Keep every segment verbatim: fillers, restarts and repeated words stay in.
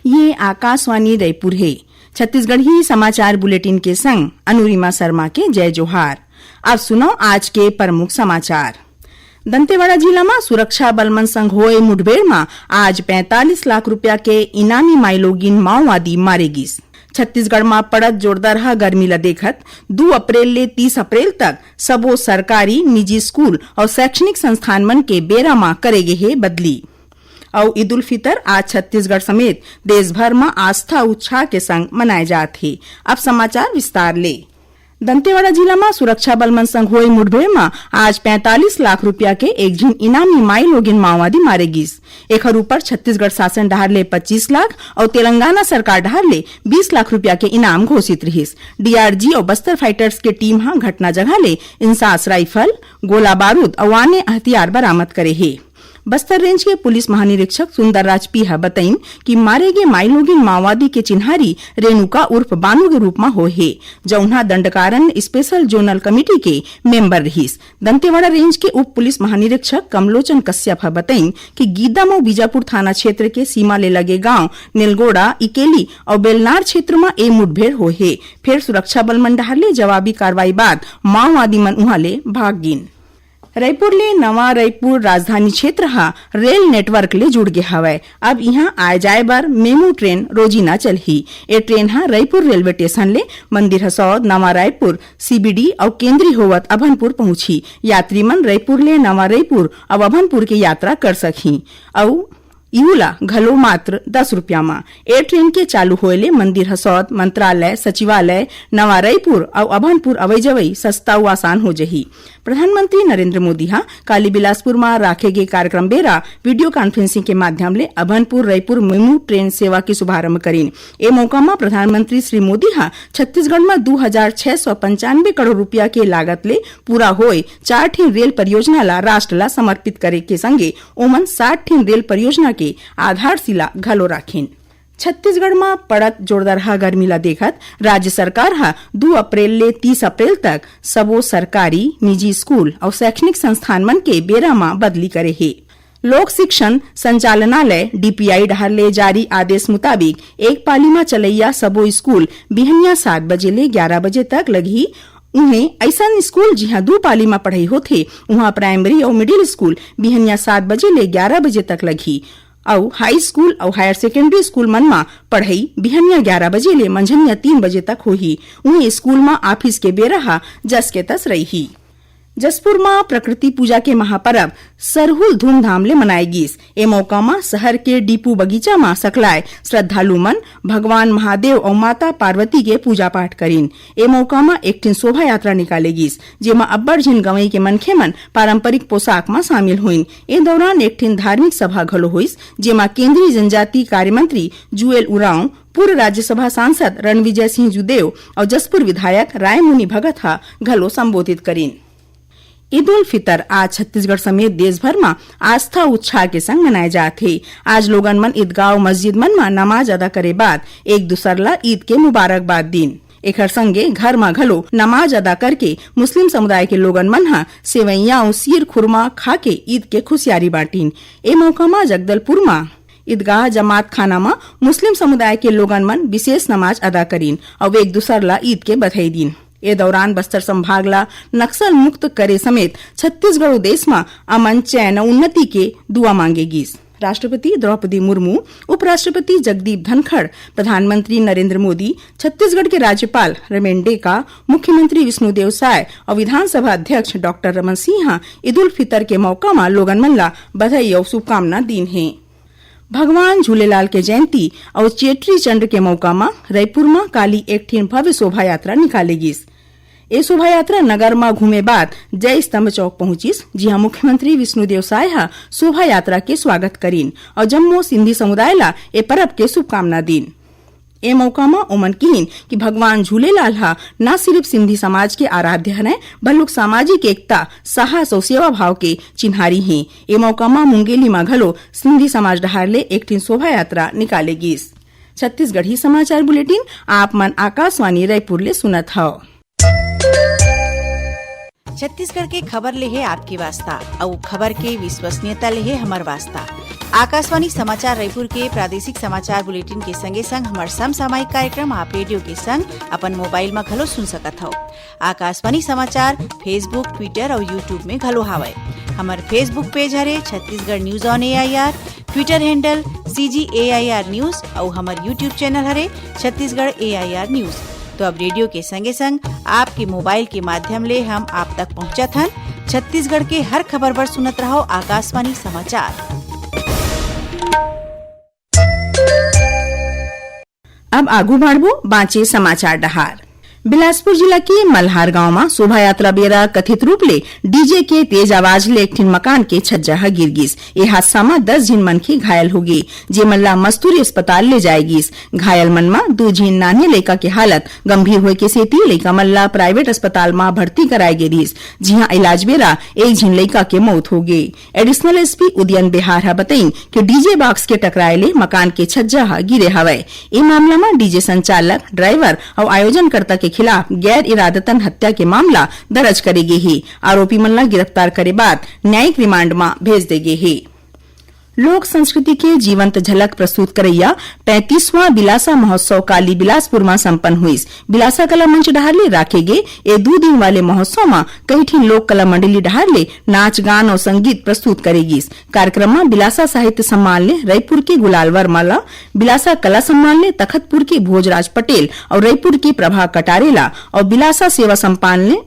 ये आकाशवाणी रायपुर हे। छत्तीसगढ़ी समाचार बुलेटिन के संग अनुरिमा शर्मा के जय जोहार। अब सुनव आज के प्रमुख समाचार। दंतेवाड़ा जिला म सुरक्षा बल मन संग होए मुठभेड़ म आज पैंतालीस लाख रुपया के इनामी माईलोगिन माओवादी मारे गिस। छत्तीसगढ़ म पड़त जोरदारहा गर्मी ल देखत दू अप्रैल ले तीस अप्रैल तक सबो सरकारी, निजी स्कूल अउ शैक्षणिक संस्थान मन के बेरा म करे गे हे बदली। अउ ईद उल फितर आज छत्तीसगढ़ समेत देश भर म आस्था उत्साह के संग मनाए जात हे। अब समाचार विस्तार ले। दंतेवाड़ा जिला म सुरक्षा बल मन संग होए मुठभेड़ म आज पैंतालीस लाख रुपया के एक झिन इनामी माईलोगिन माओवादी मारे गिस। एखर ऊपर छत्तीसगढ़ शासन डहार ले पच्चीस लाख अउ तेलंगाना सरकार डहार ले बीस लाख रुपया के इनाम घोषित रिहिस। डीआरजी अउ बस्तर फाइटर्स के टीम ह घटना जगह ले इंसास राइफल, गोला बारूद अउ आने हथियार बरामद करे हे। बस्तर रेंज के पुलिस महानिरीक्षक सुंदरराज पी ह बतइन कि मारे गे माईलोगिन माओवादी के चिन्हारी रेणुका उर्फ बानू के रूप म होए हे, जउन ह दंडकारण्य स्पेशल जोनल कमेटी के मेंबर रिहिस। दंतेवाड़ा रेंज के उप पुलिस महानिरीक्षक कमलोचन कश्यप ह बतइन कि गीदम अउ बीजापुर थाना क्षेत्र के सीमा ले लगे गांव नेलगोड़ा, इकेली अउ बेलनार क्षेत्र म ए मुठभेड़ होए हे। फेर सुरक्षा बल मन डहार ले जवाबी कार्रवाई बाद माओवादी मन उहां ले भाग गिन। रईपुर ले नवा रईपुर राजधानी क्षेत्र ह रेल नेटवर्क ले जुड़ गे हवय। अब इहां आए जाए बर मेमू ट्रेन रोजीना चलही। ए ट्रेन ह रईपुर रेलवे स्टेशन ले मंदिर हसौद, नवा रायपुर, सीबीडी अउ केंद्री होवत अभनपुर पहुंचही। यात्री मन रईपुर ले नवा रईपुर अउ अभनपुर के यात्रा कर सकही अउ इहू ला घलो मात्र दस रुपया म। ए ट्रेन के चालू होए ले मंदिर हसौद, मंत्रालय, सचिवालय, नवा रईपुर अउ अभनपुर अवई जवई सस्ता अउ आसान हो जही। प्रधानमंत्री नरेंद्र मोदी ह काली बिलासपुर म राखे गे कार्यक्रम बेरा वीडियो कॉन्फ्रेंसिंग के माध्यम ले अभनपुर रईपुर मेमू ट्रेन सेवा के शुभारंभ करिन। ए मौका म प्रधानमंत्री श्री मोदी ह छत्तीसगढ़ म दू हजार छह सौ पंचानवे करोड़ रुपया के लागत ले पूरा होए चार ठिन रेल परियोजना ला राष्ट्र ला समर्पित करे के संगे ओमन साठ ठिन रेल परियोजना के आधारशिला घलो राखिन। छत्तीसगढ़ म पड़त जोरदारहा गर्मी ला देखत राज्य सरकार ह दू अप्रैल ले तीस अप्रैल तक सबो सरकारी, निजी स्कूल अउ शैक्षणिक संस्थान मन के बेरा म बदली करे हे। लोक शिक्षण संचालनालय, डीपीआई, डहार ले जारी आदेश मुताबिक एक पाली म चलइया सबो स्कूल बिहनिया सात बजे ले ग्यारह बजे तक लगही। उहें, अइसन स्कूल जिहां दू पाली म पढ़ई होथे, उहां प्राइमरी अउ मिडिल स्कूल बिहनिया सात बजे ले ग्यारह बजे तक लगही अउ हाई स्कूल अउ हायर सेकेंडरी स्कूल मन म पढ़ई बिहनिया ग्यारह बजे ले मंझनिया तीन बजे तक होही। उहें, स्कूल म ऑफिस के बेरा ह जस के तस रहिही। जसपुर म प्रकृति पूजा के महापर्व सरहुल धूमधाम ले मनाए गीस। ए मौका म शहर के डीपू बगीचा म सकलाए श्रद्धालु मन भगवान महादेव अउ माता पार्वती के पूजा पाठ करिन। ए मौका म एक ठिन शोभा यात्रा निकाले गीस, जेमा अब्बड़ झिन गंवई के मनखे मन पारंपरिक पोशाक म शामिल होइन। ए दौरान एक ठिन धार्मिक सभा घलो होइस, जेमा केंद्रीय जनजाति कार्य मंत्री जुएल उरांव, पूर्व राज्यसभा सांसद रणविजय सिंह जूदेव अउ जसपुर विधायक रायमुनि भगत ह घलो संबोधित करिन। ईद उल फितर आज छत्तीसगढ़ समेत देश भर म आस्था उत्साह के संग मनाए जात हे। आज लोगन मन ईदगाह अउ मस्जिद मन म नमाज अदा करे बाद एक दूसर ला ईद के मुबारकबाद दीन। एखर संगे घर म घलो नमाज अदा करके मुस्लिम समुदाय के लोगन मन ह सेवइयां अउ सीर खुरमा खा के ईद के खुशियारी बांटिन। ए मौका म जगदलपुर म ईदगाह जमात खाना म मुस्लिम समुदाय के लोगन मन विशेष नमाज अदा करिन अउ एक दूसर ला ईद के बधाई दीन। ए दौरान बस्तर संभाग ला नक्सल मुक्त करे समेत छत्तीसगढ़ अउ देश म अमन, चैन अउ उन्नति के दुआ मांगे गीस। राष्ट्रपति द्रौपदी मुर्मू, उपराष्ट्रपति जगदीप धनखड़, प्रधानमंत्री नरेंद्र मोदी, छत्तीसगढ़ के राज्यपाल रमेन डेका, मुख्यमंत्री विष्णुदेव साय अउ विधानसभा अध्यक्ष डॉक्टर रमन सिंह ह ईद उल फितर के मौका म लोगन मन ला बधाई अउ शुभकामना दीन हे। भगवान झूलेलाल के जयंती अउ चेट्री चंड के मौका म रईपुर म काली एक ठिन भव्य शोभा यात्रा निकाले गीस। ए शोभा यात्रा नगर म घूमे बाद जय स्तंभ चौक पहुंचिस, जिहां मुख्यमंत्री विष्णुदेव साय ह शोभा यात्रा के स्वागत करिन अउ जम्मो सिंधी समुदाय ला ए परब के शुभकामना दीन। ए मौका म ओमन किहिन कि भगवान झूलेलाल ह न सिरिफ सिंधी समाज के आराध्य हरय, बलुक सामाजिक एकता, साहस अउ सेवा भाव के चिन्हारी हे। ए मौका म मुंगेली म घलो सिंधी समाज डहार ले एक ठिन शोभा यात्रा निकाले गीस। छत्तीसगढ़ी समाचार बुलेटिन आप मन आकाशवाणी रायपुर ले सुनत हव। छत्तीसगढ़ के खबर ले हे आपके वास्ता, अउ खबर के विश्वसनीयता ले हे हमर वास्ता। आकाशवाणी समाचार रायपुर के प्रादेशिक समाचार बुलेटिन के संगे संग हमर समसामयिक कार्यक्रम आप रेडियो के संग अपन मोबाइल म घलो सुन सकत हव। आकाशवाणी समाचार Facebook, Twitter अउ YouTube में घलो हावय। हमर Facebook पेज हरे Chhattisgarh news on AIR, Twitter handle CG AIR news अउ हमर YouTube चैनल हरे छत्तीसगढ़ एआईआर न्यूज। तो अब रेडियो के संगे संग आपके मोबाइल के माध्यम ले हम आप तक पहुंचत हन। छत्तीसगढ़ के हर खबर बर सुनत रहव आकाशवाणी समाचार। अब आगू बढ़बो बांचे समाचार डहार। बिलासपुर जिला के मल्हार गांव म शोभा यात्रा बेरा कथित रूप ले डीजे के तेज आवाज ले एक ठिन मकान के छज्जा ह गिर गिस। ए हादसा म दस झिन मनखे घायल हो गे, जेमन ला मस्तूरी अस्पताल ले जाए गिस। घायल मन म दू झिन नान्हे लइका के हालत गंभीर होए के सेती लइका मन ला प्राइवेट अस्पताल म भर्ती कराए गे रिहिस, जिहां इलाज बेरा एक झिन लइका के मौत हो गे। एडिशनल एसपी उदयन बिहार ह बतइन कि डीजे बॉक्स के टकराए ले मकान के छज्जा ह गिरे हवय। ए मामला म डीजे संचालक, ड्राइवर अउ आयोजनकर्ता के खिलाफ गैर इरादतन हत्या के मामला दर्ज करे गे हे। आरोपी मन ला गिरफ्तार करे बाद न्यायिक रिमांड म भेज दे गे हे। लोक संस्कृति के जीवंत झलक प्रस्तुत करइया पैंतीसवां बिलासा महोत्सव काली बिलासपुर म संपन्न हुइस। बिलासा कला मंच डहार ले राखे गे ए दू दिन वाले महोत्सव म कई ठिन लोक कला मंडली डहार ले नाच गान अउ संगीत प्रस्तुत करे गिस। कार्यक्रम म बिलासा साहित्य सम्मान ले रईपुर के गुलाल वर्मा ला, बिलासा कला सम्मान ले तखतपुर के भोजराज पटेल अउ रईपुर के प्रभा कटारे ला अउ बिलासा सेवा सम्मान ले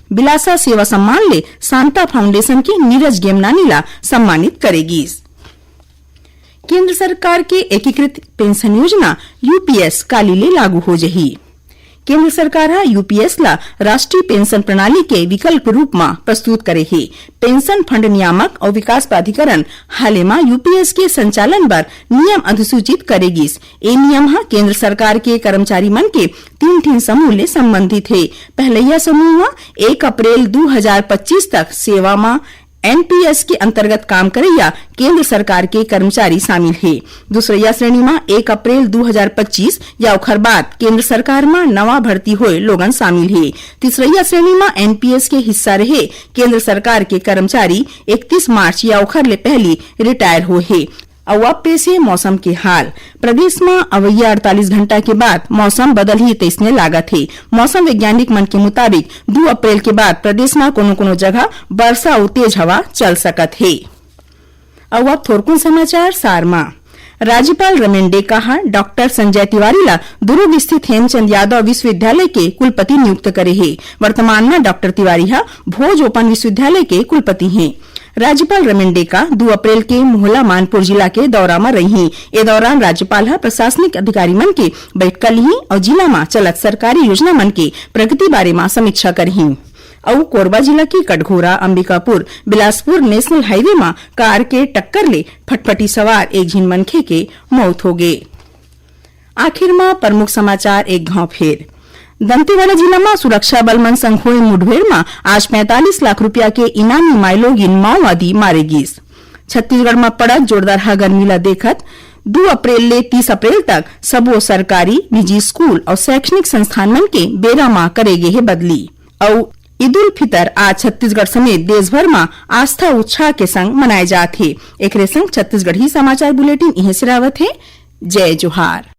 बिलासा सेवा सम्मान ले शांता फाउंडेशन के नीरज गेमनानी ला सम्मानित करे गिस। केंद्र सरकार के एकीकृत पेंशन योजना यूपीएस काली ले लागू हो जही। केंद्र सरकार ह यूपीएस ला राष्ट्रीय पेंशन प्रणाली के विकल्प रूप म प्रस्तुत करे हे। पेंशन फंड नियामक अउ विकास प्राधिकरण हाले म यूपीएस के संचालन बर नियम अधिसूचित करे गिस। ए नियम ह केंद्र सरकार के कर्मचारी मन के तीन ठिन समूह ले संबंधित हे। पहलइया समूह ह एक अप्रैल दू हजार पच्चीस तक सेवा म एनपीएस के अंतर्गत काम करइया केंद्र सरकार के कर्मचारी शामिल हे। दूसरइया श्रेणी म एक अप्रैल दू हजार पच्चीस या ओखर बाद केंद्र सरकार म नवा भर्ती होए लोगन शामिल हे। तीसरइया श्रेणी म एनपीएस के हिस्सा रहे केंद्र सरकार के कर्मचारी इकतीस मार्च या ओखर ले पहली रिटायर होए हे। अउ अब पेश हे मौसम के हाल। प्रदेश म अवइया अड़तालीस घंटा के बाद मौसम बदलही तइसने लागत हे। मौसम वैज्ञानिक मन के मुताबिक दू अप्रैल के बाद प्रदेश म कोनो-कोनो जगह बरसा अउ तेज हवा चल सकत हे। अउ अब थोरकुन समाचार सार म। राज्यपाल रमेन डेका ह डॉक्टर संजय तिवारी ला दुर्ग स्थित हेमचंद यादव विश्वविद्यालय के कुलपति नियुक्त करे हे। वर्तमान म डॉक्टर तिवारी ह भोज ओपन विश्वविद्यालय के कुलपति हे। राज्यपाल रमेन डेका दू अप्रैल के मोहला मानपुर जिला के दौरा म रइही। ए दौरान राज्यपाल ह प्रशासनिक अधिकारी मन के बैठका लिही अउ जिला म चलत सरकारी योजना मन के प्रगति बारे म समीक्षा करही। अउ कोरबा जिला के कटघोरा, अंबिकापुर, बिलासपुर नेशनल हाईवे म कार के टक्कर ले फटफटी सवार एक झिन मनखे के मौत हो गे। आखिर म प्रमुख समाचार एक घाव फेर। दंतेवाड़ा जिला म सुरक्षा बल मन संग होए मुठभेड़ म आज पैंतालीस लाख रुपया के इनामी माइलोगिन माओवादी मारे गिस। छत्तीसगढ़ म पड़त जोरदारहा गर्मी ल देखत दू अप्रैल ले तीस अप्रैल तक सबो सरकारी, निजी स्कूल अउ शैक्षणिक संस्थान मन के बेरा म करे गे हे बदली। अउ ईद उल फितर आज छत्तीसगढ़ समेत देश भर म आस्था उत्साह के संग मनाए जात हे। एकरे संग छत्तीसगढ़ी समाचार बुलेटिन इहें सिरावत हे। जय जोहार।